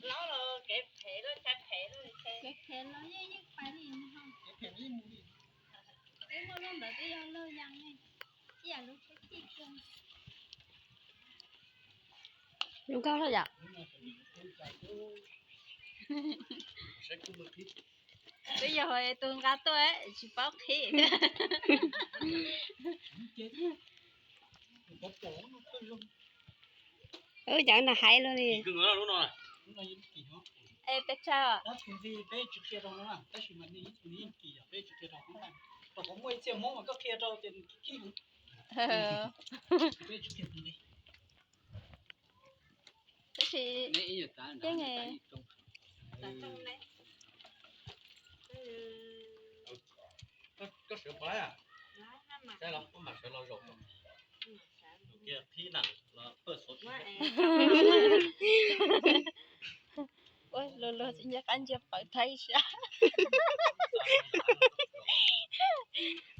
Laub los kev phem lawm, kev phem los yeej yeej pais li, peb muaj lub ntawd twb yog lawg yam ne, ib yam lub tsheb cig kawg. Zoo nkauj thiab yom. Twb yog tus nqa tuaj tsis paub qhib. Wb cov no hais luaj li. Es peb tsa, tab sis Ua luag luag tsis nco qab ntsia pawv thaib sab.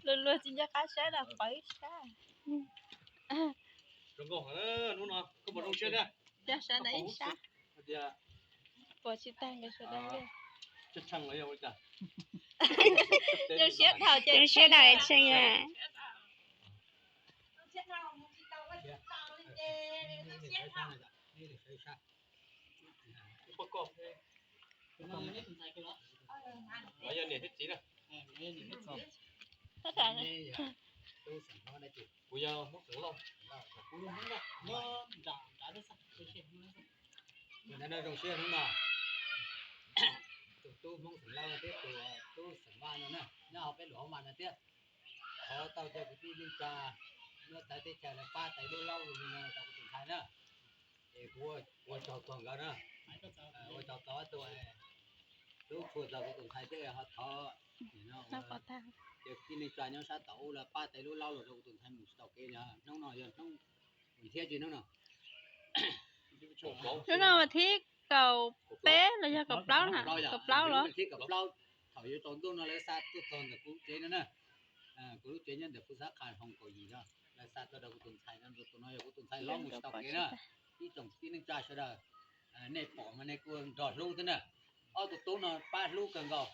Luag luag tsis nco qab sab na pawv sab. Cog sab ntawd ib sab. Puas tsis tag nkawd sawv daws li. Zoo siab dhau ces zoo siab dhau tshee na. Kuv yog Hmoob Xeem Lauj. Zoo siab hnub no, tus tub Hmoob Xeem Lauj thiab tus tub Xeem Vaj no na, nyob hauv peb lub hauv mas no thiab. Thov tau cov kwv tij neej tsa nyob txawv teb chaws lawv pab tais lub laub lug li no rau kuv tus ntxhais na. Es kuv ua tsaug txog nkawd na, ua tsaug txog tus tub tshua txog kuv tus ntxhais thiab ho thov cov kwv tij neej tsa nyob sab tom ub lawv pab tais lub laub lug rau kuv tus ntxhais mus tsis tau kev no, hnub no yog hnub thiab tsis hnub no. Hnub no vas thib kaum peb los yog kaum plaub na, kaum plaub los. Thaum yuav tsaus ntuj no lawv xa tuaj txog ntawm kuv lub tsev no na. Kuv lub tsev nyob ntawm kuv xav qha hoo kaum yim no, lawv xa tuaj rau kuv tus ntxhais no, tus no yog kuv tus ntxhais hlob mus tsis tau kev na. Ib tsoom kwv tij neej tsa sawv daws, nej pom mas nej kuj nrog hlub thiab na. Ob tug tub no pab hlub kawg nkaus,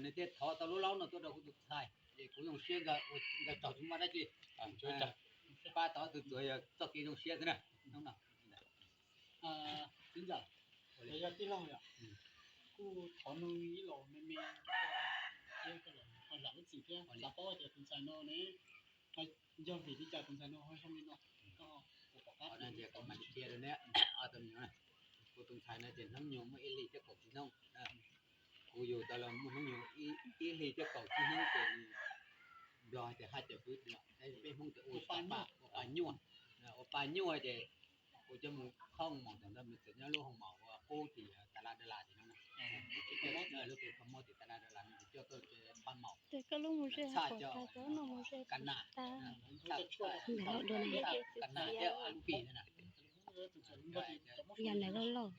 nws thiaj thov tau lub laub no tuaj rau kuv tus ntxhais, es kuv zoo siab nkawd tsaug tsis muaj dab tsi. Pab tau ob tug tsuas yog txoj kev zoo siab xwb na. Hnub no, txiv ntxawm, yog tij laug yom, kuj thov nug ib los me me, thiab koj los ho zam lub txim thiab xav paub tias tus ntxhais no ne, yog vim li cas tus ntxhais no ho zoo li no. Qhov no ces kuv mam li qhia rau neb ob tug me nyuam. Kuv tus ntxhais no ces hnub nyoog muaj ib hlis thiab kaum tsib hnub. Kuv yug tau los muaj hnub nyoog ib hlis thiab kaum tsib hnub ces Nplog tias haj caw pw, tab sis peb Hmoob tias ua pa, ua pa nyuaj. Ua pa nyuaj ces kuv coj mus khoob maum thaum ntawd nws txawm nyob lub hoo maum uas qub tim tas las da las tim no. Lub kev kho mob tim tas las da las no ces coj tuaj pa maum, txhaj coj ka nas, ka nas thiab lub pis na. Yog ntawd loj loj,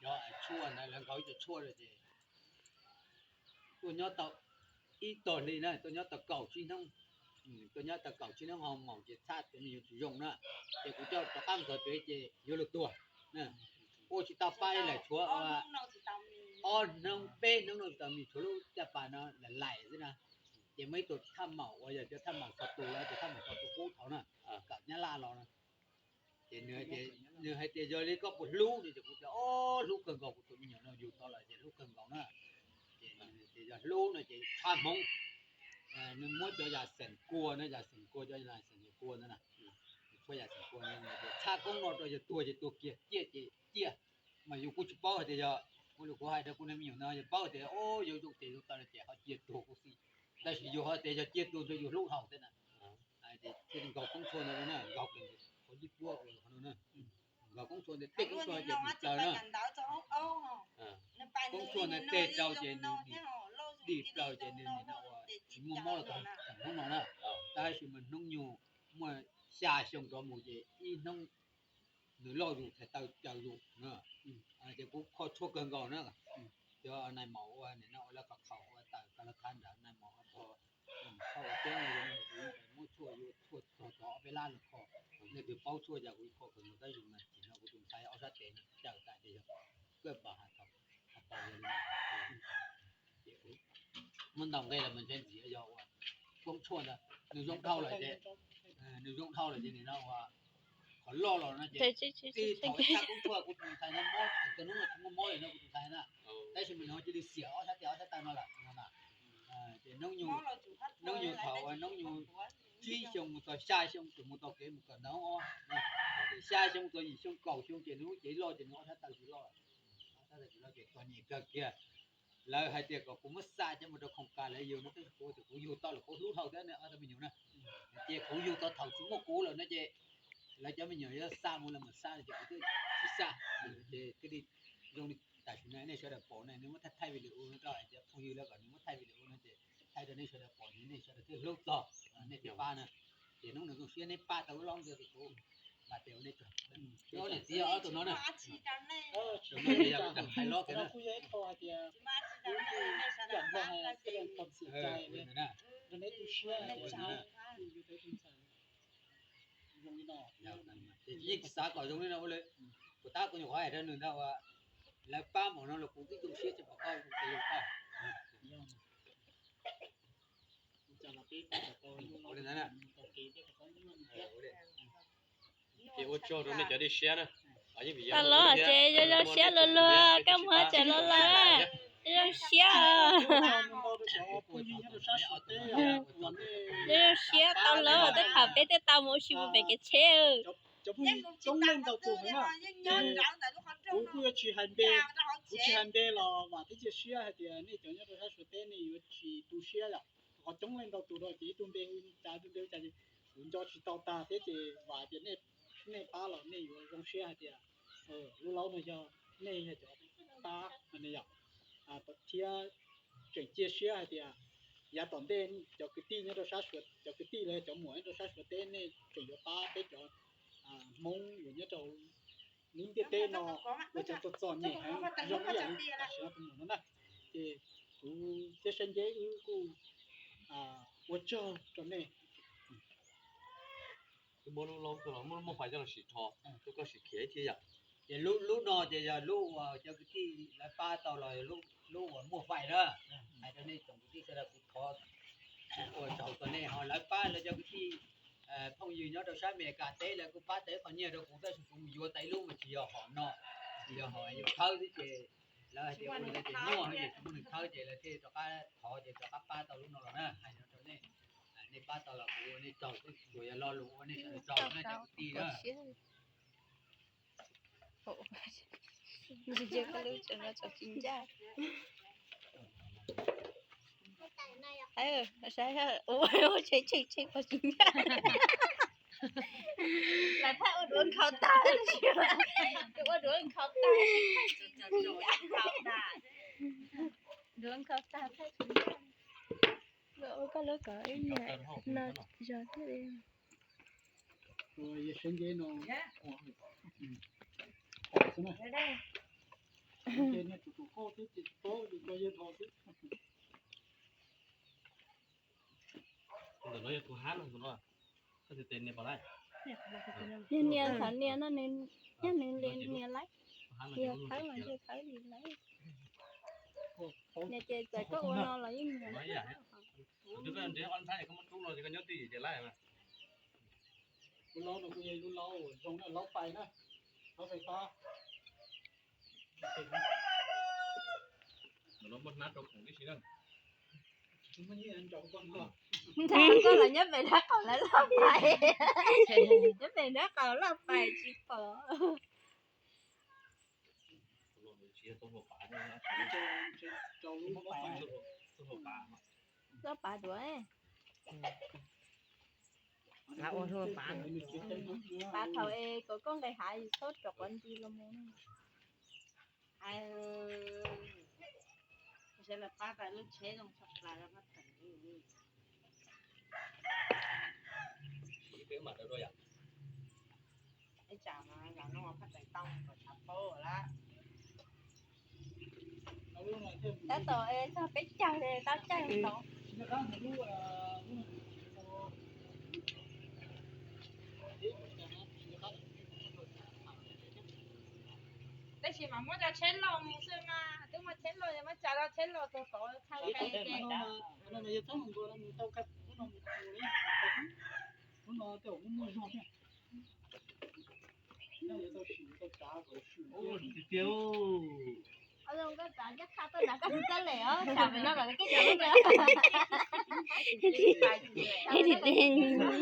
cov tshuaj ntawd lawv nkaus ib co tshuaj rau ces tuaj nyob tau ib tog hli na, tuaj nyob tau kaum tsib hnub. Tuaj nyob tau kaum tsib hnub ho maum ces txhaj tus me nyuam tsis zoo na, ces kuv coj rov qab mus txog pem ces yuav luag tuag. Ua tsis tau pab ib leeg, tshuav ob hnub peb hnub no tsis tau mis, tshuav lub caj pas no lais lais xwb na. Ces muaj ib tug thaj maum uas yog cov thaj maum txhos tus, lawv tias thaj maum txhos tus qub thaud na, kawm Nyab Laj los na. Ces nws hais tias yog li koj puas hlub no, ces kuv tias o, hlub kawg nkaus, kuv tus me nyuam no yug tau lawm ces hlub kawg nkaus na. Ces nws tias yog hlub no ces tshaj Hmoob, nws muab cov yam xeem kua na, yam xeem kua, cov yam xeem kua ntawd na, tshuab yam xeem kua no tias txhaj koob no rau yawg tuag ces tuag kiag, ciaj ces ciaj. Mas yus kuj tsis paub hais tias yog, kuv hais rau kuv niag me nyuam no yog paub tias o, yus zoo ces zoo tau no ces ho cia tuag kuj xij. Tab sis yus ho tias yog cia tuag rau yus hlub haus thiab na. Ces thiaj li nkaug koob tshuaj ntawd na, nkaug qhov yib puab uas qhov no na, nkaug koob tshuaj ntawd tej koob tshuaj ces dim plaws na. Koob tshuaj ntawd tej rau ces nws dim plaws ces nws nim no ua tsis muaj mob los tau thaum hnub no na. Tab sis mas hnub nyoog muaj xya xyoo rov mus ces ib hnub nws loj zus thaum taw caws zus na. Ces kuv kho tshuaj kawg nkaus na. Cov nais maum ua nim no ua lawv qhov qhaum ua tawm ka la thab nrad, nais maum ua tog, qhov ua teb no yog kuv muab tshuaj yuav tshuaj tog tog ob peb lab los kho. Nej twg paub tshuaj cas kuv kho kawg nkaus, tab sis mas tsim no kuv tus ntxhais ob sab tes no cawm tas ces yog kawj pas has tau, has tau yog li no. Muab ntaus nqe los mas ntshe ntxiv yog ua koob tshuaj ntawd nws zoo dhau lawm ces, nws zoo dhau lawm ces nim no ua qhov loj los no ces, thaum ib txhaj koob tshuaj kuv tus ntxhais no mob, thaum hnub no tsis muaj mob li no kuv tus ntxhais na. Tab sis mas nws cia li xiam ob sab tes ob sab taw no lawm no na. Ces hnub nyoog thaum hnub nyoog tsib xyoo mus txog xya xyoo tseem mus tau kev mus kawm ntawv ob, ces xya xyoo txog yim xyoo kaum xyoo ces nws lub cev loj ces nws ob sab taw tsis loj, ob sab taw tsis loj ces txom nyem kawg kiag. Lawv hais tias kom kuv muab xa coj mus rau khoom kas lawv yug no, tab sis kuv tias kuv yug tau lawm kuv hlub dhau thiab ne ob tug me nyuam na. Ces kuv yug tau thaum tsis muaj kuv lawm no ces lawv cov me nyuam yuav xa mus los mas xa, ces kuv twb tsis xa. Ces thiaj li zoo li tam sim no nej sawv daws pom na, nws muab thaij thaij video no rau cov phooj ywg lawv kom nws muab thaij video no ces thaij rau nej sawv daws pom, nej sawv daws thiaj hlub txog, nej thiaj pab na. Ces hnub no zoo siab neb pab tau lub laub ntawd kuv mam tias ua nej tsaug. Ob niam txiv ob tug no na, tsaug no yog tau hais lob kiag na. Yeej xav kom zoo li no ua li, kuv tab kuv nyuam qhuav hais rau nws ntag ua, lawv pab npaum no los kuv twb zoo siab tsis pom koj zoo pab. Ces ua tsaug rau nej cov dej siab na. Tau los ces zoo zoo siab luag luag, koj muab tseem los lawm, zoo siab. Zoo zoo siab tau los tej thaum peb twb tau mus ua si mus pem kev tsheb. Cov phooj ywg coob leej ntau tus heev na. Kuv kuj yuav tsis hais npe, kuv tsis hais npe los vam thiab cia siab hais tias nej cov nyob rau sab Suav teb nej yuav tsis tu siab yom. Qhov coob leej ntau tus no ces ib tug npe hu cas ib tug npe hu cas kuv nco tsis tau tag thiab ces vam tias nej pab los nej yuav zoo siab hais tias lub laub no yog nej yog cov pab no yom. Thiab tseem cia siab hais tias yav tom ntej cov kwv tij nyob rau sab Suav, cov kwv tij los yog cov muam nyob rau sab Suav teb nej tseem yuav pab peb cov Hmoob uas nyob rau lub ntiaj teb no ua cov txom txom nyem heev zoo ib yam li tam sim no tus muam no na. Ces kuv thiab Saib Nceb wb kuj ua tsaug rau nej. Wb muab lub laub coj los, muab lub muaj fais coj los sim rho, rau koj sim khiav ib thiab yom. Ces lub, lub no ces yog lub uas cov kwv tij lawv pab tau los, lub uas muaj fais na. Hais rau nej tsoom kwv tij sawv daws kuv thov ua tsaug rau nej ho lawv pab lawv cov kwv tij phooj ywg nyob rau sab Amelikas teb lawv kuj pab tau qhov nyiaj rau kuv tab sis kuv mus yuav tau ib lub mas tsis yog hom no, tsis yog hom yus khawb xwb ces lawv hais tias ua li no ces nyuaj heev ces tsis muaj neeg khawb ces lawv thiaj rov qab thov ces rov qab pab tau lub no los na. Hais no rau nej, nej pab tau los kuv ua nej tsaug xwb, tsuas yog lo lus ua nej sawv daws tsaug na cov kwv tij na. Ntshe koj lub tseem no tseem tsis ncaj. Saib, ua tsheej tsheej tsheej pom tsis ncaj. Lawv thaij ua duav nkhaus tag, ua duav nkhaus tag, duav nkhaus tag thaij tsis ncaj. Ua koj lub kom ib niam no zog thiab li. Nias nias qhov nias no, nws nyob nws li nias laib, nias khawb mas ntshe khawb li laib. Nias ces txawm koj ua no los yeej nias. Lub laub no kuj yog lub laub zoo na, laub fais na, laub fais pab. Ntshai koj los nyob pem dab qaum lawv loj pais, nyob pem dab qaum loj pais tsis pom. Loj pav duav, pav thaum es kom koj nqis hav yus txhob rov qhov nti los mus. Sawv daws pab tau lub tsheb zoo tshaj plaws rau koj teem. Ib tsam no los no koj teem tau kom tshav paub lawm. Tab tom txog peb caug li, tab caug tod. Tab sis mas muab cov tsheb loj mus xwb mas, twb muaj tsheb loj, muab tsa loj tsheb loj txog tod txhaj.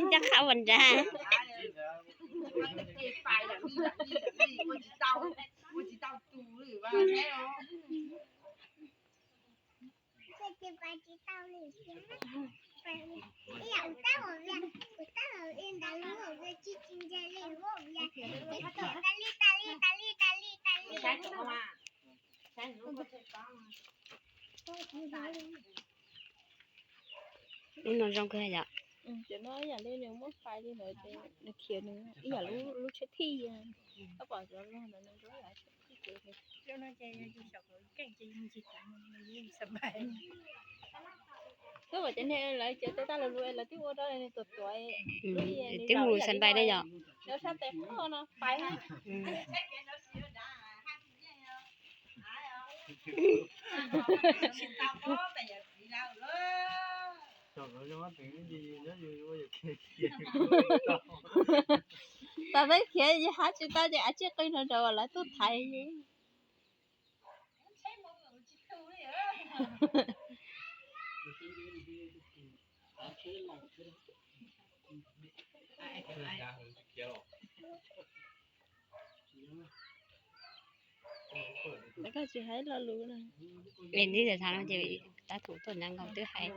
Ncaj qha ua nrad. Lub no zoo kawg yom. Ces no ib yam li nws muab fais li ntawd ces nws khiav nws ib yam lub tsheb thij, koj pom cov loj ntawd nws zoo ib yam tsheb thij ces. Twb pom cov niag lawv cov tej taj lus lus lawv twb ua rau nws tuam tuam, twb mus xas npais na yom. Lawv sab tes qoj no pais. Tam peb khiav yus hab tsis tau ces av tsij qi no rau lawv tuaj thaiv. Koj tsis hais lo lus na. Es ntib zam thav no ces tab tus tuaj nrad nkaus twb hais.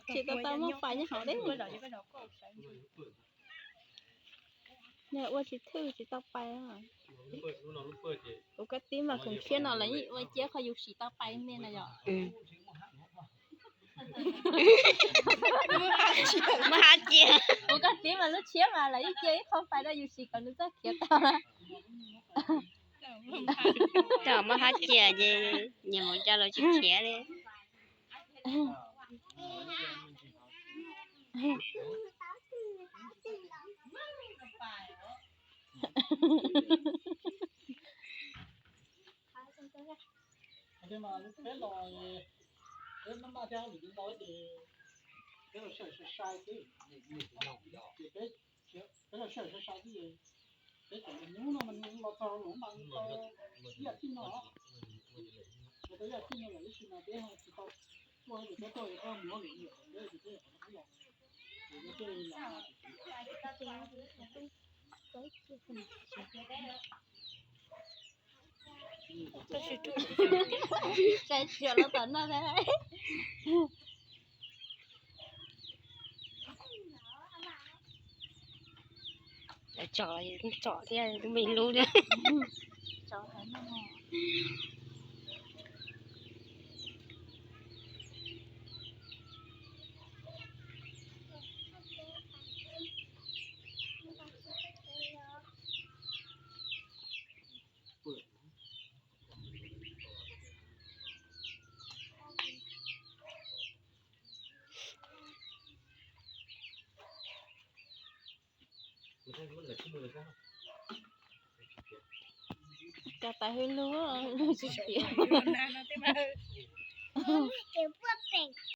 Tsis tau tau muab pais nyob hauv deb. Yog ua tsis thwj tsis tau pais. Kuv koj tib mas khoom tshiab no lawv yeej ua cia qhov yus sim tau pais me no yom. Muab hab cia. Kuv koj tib mas lub tshiab mas lawv yeej cia ib qho pais rau yus sim kom nws txoj khiav tau. Coj muab hab cia ces nyias mus coj los tsis khiav li. Peb los sij hawm sai sai xwb, peb los sij hawm sai sai xwb, peb tseem hnub no mas los txog los mas tau ib yam txij no, tau ib yam txij no lawm tab sis mas peb tsis tau tuaj, peb tuaj peb mus lwm lwm peb peb los. Sai tsiam los tom no thiab. Tsom, tsom thiab me lub thiab. Cov tais hwj lug, lug tsis tiav.